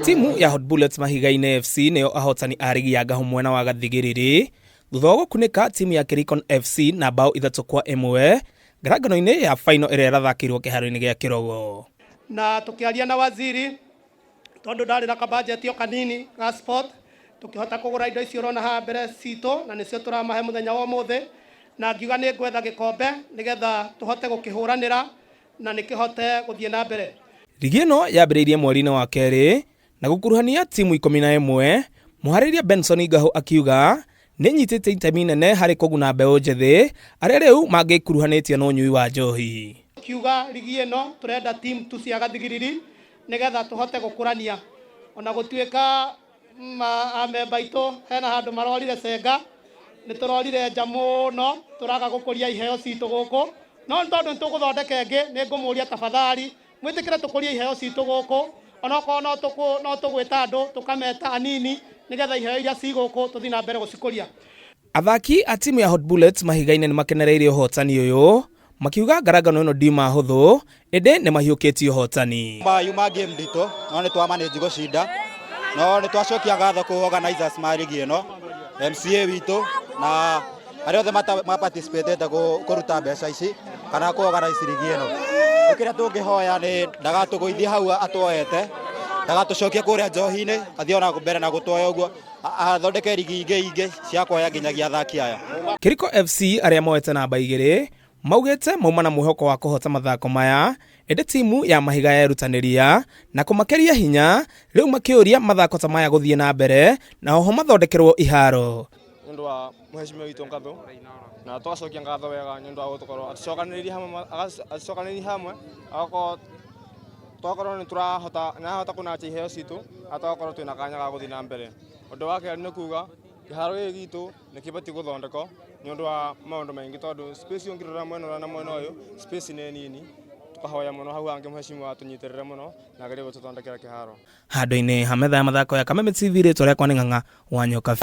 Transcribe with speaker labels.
Speaker 1: Timu ya Hot Bullets Mahiga-inĩ FC nĩyo ahotani a rigi ya Ngahũ mwena wa Gathigĩrĩrĩ thutha wa gũkunĩka timu ya Kirikon FC na bao 3-1 ngarangano-inĩ ya final ĩrĩa ĩrathakĩirwo kĩharo-inĩ gĩa Kĩrogo.
Speaker 2: Na tukiaria na waziri, tondu ndari na kabajeti o kanini ga sport, tukihota kugura indo icio urona haha mbere citũ, na nicio turamahe muthenya wa umuthi. Na ngiuga nĩ ngwetha gĩkombe nĩgetha tũhote gũkĩhũranĩra na nĩkĩhote gũthiĩ na mbere.
Speaker 1: Rigi ĩno yambĩrĩirie mweri-inĩ wa kerĩ na gũkuruhania timu 11. Mũharĩria Benson Ngahũ akiuga nĩ nyitĩte itemi nene harĩ kũguna mbeũ njĩthĩ arĩa rĩu mangĩkuruhanĩtie na ũnyui wa njohi.
Speaker 2: Kiuga rigi ĩno tũrenda team tu cia Gathigiriri nĩgetha tũhote gũkũrania, ona gũtuĩka amemba aitũ hena handũ marorire cenga, nĩ tũrorire nja mũno, tũraga gũkũria iheo citũ gũkũ, no nĩ tondũ nĩ tũgũthondeka ĩngĩ, nĩ ngũmũria tafadhali mwĩtĩkĩre tũkũrie iheo citũ gũkũ, onokorwo no tũgwĩta andũ tũkameta anini nĩgetha iheo iria ci gũkũ tũthiĩ na mbere gũcikũria.
Speaker 1: Athaki a timu ya Hot Bullets Mahiga-inĩ nĩ makenereire ũhotani ũyũ, makiuga ngarangano ĩno ndima hũthũ ĩndĩ nĩ mahiũkĩtie ũhotani.
Speaker 3: Yuma game nditũ, no nĩ twamanage gũcinda, no nĩ twacokia ngatho kũ organizers ma rigi ĩno, MCA witũ na arĩa othe ma participatete kũruta mbeca ici kana kũ organize rigi ĩno. Kĩrĩa tũngĩhoya nĩ ndagatũgũithie hau atuoete, ndagatũcokie kũrĩa njohi-inĩ, athiĩ ona mbere na gũtuoya ũguo, athondeke rigi ingĩ ingĩ cia kuoya nginyagia athaki aya.
Speaker 1: Kiriko FC arĩa moete namba 2 maugĩte mauma na mwĩhoko wa kũhota mathako maya, ĩndĩ timu ya Mahiga yerutanĩria na kũmakĩria hinya, rĩu makĩũria mathako ta maya gũthiĩ na mbere na oho mathondekerwo iharo.
Speaker 4: Nĩ ũndũ wa mũhecimiwa witũ ngatho, na tũgacokia ngatho wega nĩ ũndũ wa gũtũkorwo atũcokanĩrĩirie hamwe, atũcokanĩrĩirie hamwe, agakorwo twakorwo nĩ tũrahota, nĩ arahota kũnacha iheo citũ na tũgakorwo twĩna kanya ga gũthiĩ na mbere. Ũndũ wa kerĩ nĩ kuga kĩharo gĩkĩ gitũ nĩ kĩbatiĩ gũthondekwo nĩ ũndũ wa maũndũ maingĩ, tondũ space ũngĩrora mwena ũrĩa na mwena ũyũ space nĩ nini. Tũkahoya mũno hau hangĩ mũhecimiwa atũnyitĩrĩre mũno na agerie gũtũthondekera kĩharo.
Speaker 1: Handũ-inĩ ha metha ya mathako ya Kameme TV, rĩtwa rĩakwa nĩ Ng'ang'a wa Nyokabi.